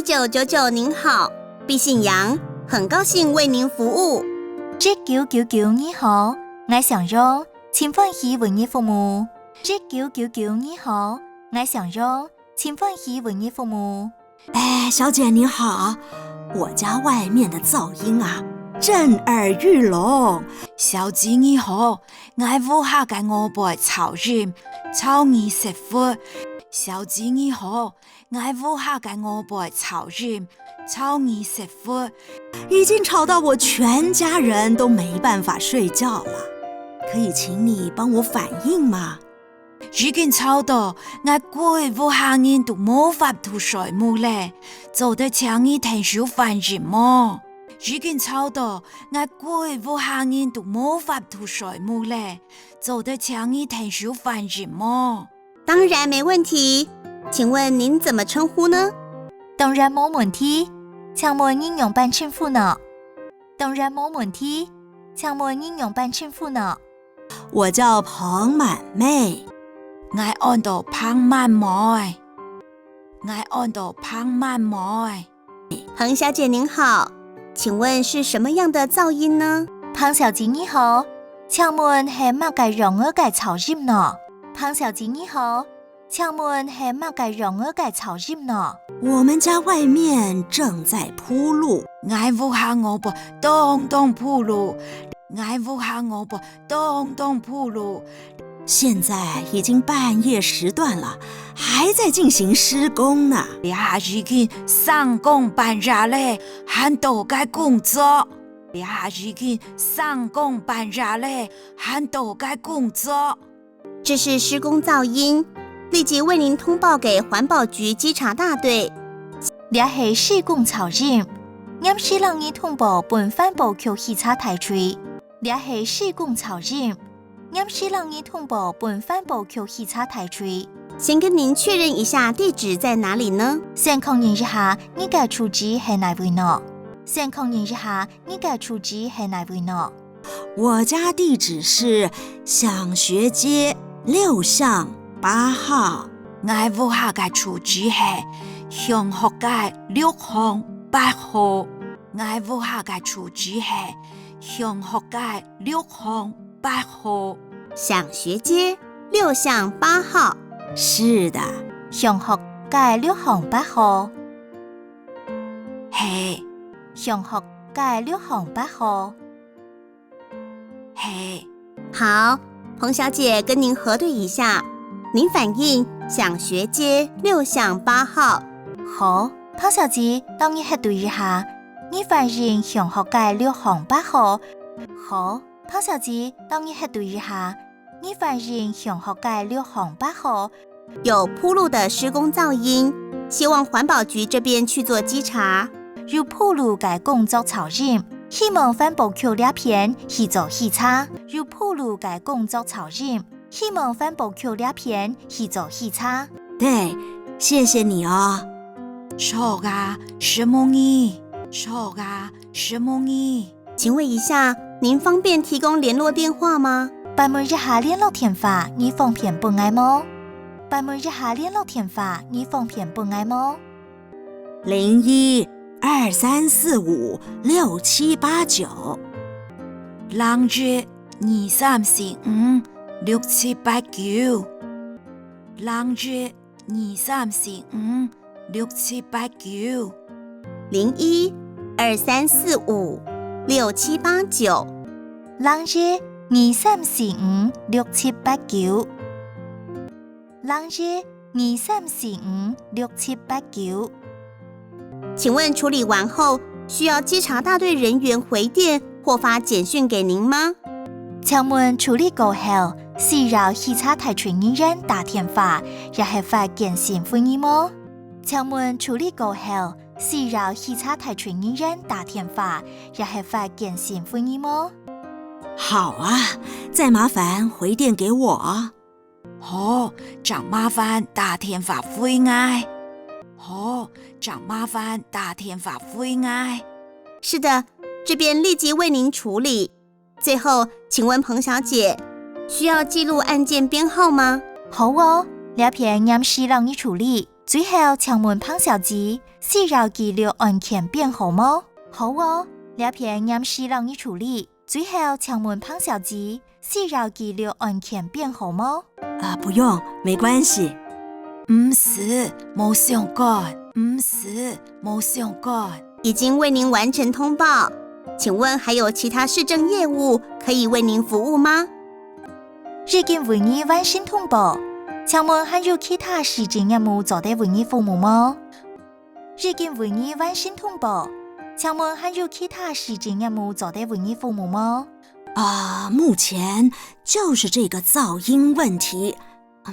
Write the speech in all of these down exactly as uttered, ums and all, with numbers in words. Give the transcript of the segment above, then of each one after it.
九九九您好，敝姓楊，很高兴为您服务。一九九九你好，𠊎姓楊，盡歡喜為你服務。一九九九你好，𠊎姓楊，盡歡喜為你服務。哎，小姐你好，我家外面的噪音啊，震耳欲聾。小姐你好，𠊎屋下个外背噪音，吵耳識窟。小姐你好， 𠊎屋下个外背噪音，吵耳識窟，已经吵到我全家人都没办法睡觉了。可以请你帮我反映吗？已經吵到𠊎歸屋下人都無法度睡目咧，做得請你𢯭手反映無？已經吵到𠊎歸屋下人都無法度睡目咧，做得請你𢯭手反映無？ 当然没问题，请问您怎么称呼呢？當然無問題，請問你仰般稱呼呢？當然無問題，請問你仰般稱呼呢？我叫彭滿妹。𠊎安到彭滿妹。𠊎安到彭滿妹。 彭小姐您好，请问是什么样的噪音呢？彭小姐你好，請問係麼个樣仔个噪音呢？彭小姐你好，請問係麼个樣仔个噪音呢？我們家外面正在鋪路。𠊎屋下外背當當鋪路。𠊎屋下外背當當鋪路。 现在已经半夜时段了，还在进行施工呢。這下已經三更半夜咧，還在該工作。這下已經三更半夜咧，還在該工作。这是施工噪音，立即为您通报给环保局稽查大队。這係施工噪音，黏時摎你通報分環保局稽查大隊。這係施工噪音， 黏時摎你通報分環保局稽查大隊。先跟您确认一下地址在哪里呢？先確認一下，你个住址係哪位呢？先確認一下，你个住址係哪位呢？我家地址是向學街六巷八號。𠊎屋下个住址係向學街六巷八號。𠊎屋下个住址係向學街六巷 八號。向學街六巷八號。是的。向學街六巷八號。係。向學街六巷八號。係。好，彭小姐跟您核对一下，您反映向学街六巷八号。好，彭小姐，摎你核对一下，你反映向學街六巷八號。好， 彭小姐，摎你核對一下，你反映向學街六巷八號，有鋪路的施工噪音，希望環保局這邊去做稽查。有鋪路个工作噪音，希望環保局這片去做稽查。有鋪路个工作噪音，希望環保局這片去做稽查。對，謝謝你哦。著啊，承蒙你。著啊，承蒙你。 請問一下，您方便提供聯絡電話嗎？請問一下聯絡電話，你方便分𠊎無？請問一下聯絡電話，你方便分𠊎無？零一二三四五六七八九。零一二三四五六七八九。零一 二三四五六七八九。零一二三四五六七八九。零一二三四五六七八九。零一二三四五六七八九。請問處理完後，需要稽查大隊人員回電或發簡訊給您嗎？請問處理過後，需要稽查大隊人員打電話，也係發簡訊分你無？ 請問處理過後，需要稽查大隊人員打電話，也係發簡訊分你無？好啊，再麻煩回電給我。好，正麻煩打電話回𠊎。好，正麻煩打電話回𠊎。是的，這邊立即為您處理。 最後，請問彭小姐，需要記錄案件編號嗎？好哦，這片黏時摎你處理。最後，請問彭小姐，需要記錄案件編號無？好哦，這片黏時摎你處理。最後，請問彭小姐，需要記錄案件編號無？啊，不用，沒關係。毋使，無相干。毋使，無相干。已經為您完成通報，請問還有其他市政業務可以為您服務嗎？已經為你完成通報，請問還有其他市政業務做得為你服務無？已經為你完成通報，請問還有其他市政業務做得為你服務無？啊，目前就是這個噪音問題，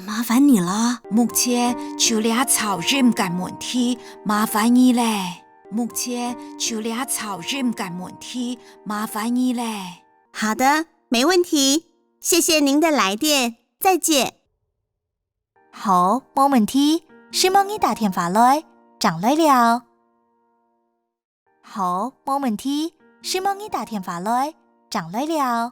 麻煩你了。目前就這噪音个問題，麻煩你咧。目前就這噪音个問題，麻煩你咧。好的，沒問題，謝謝您的來電，再見。好，無問題，承蒙你打電話來，正來尞。好，無問題，承蒙你打電話來，正來尞。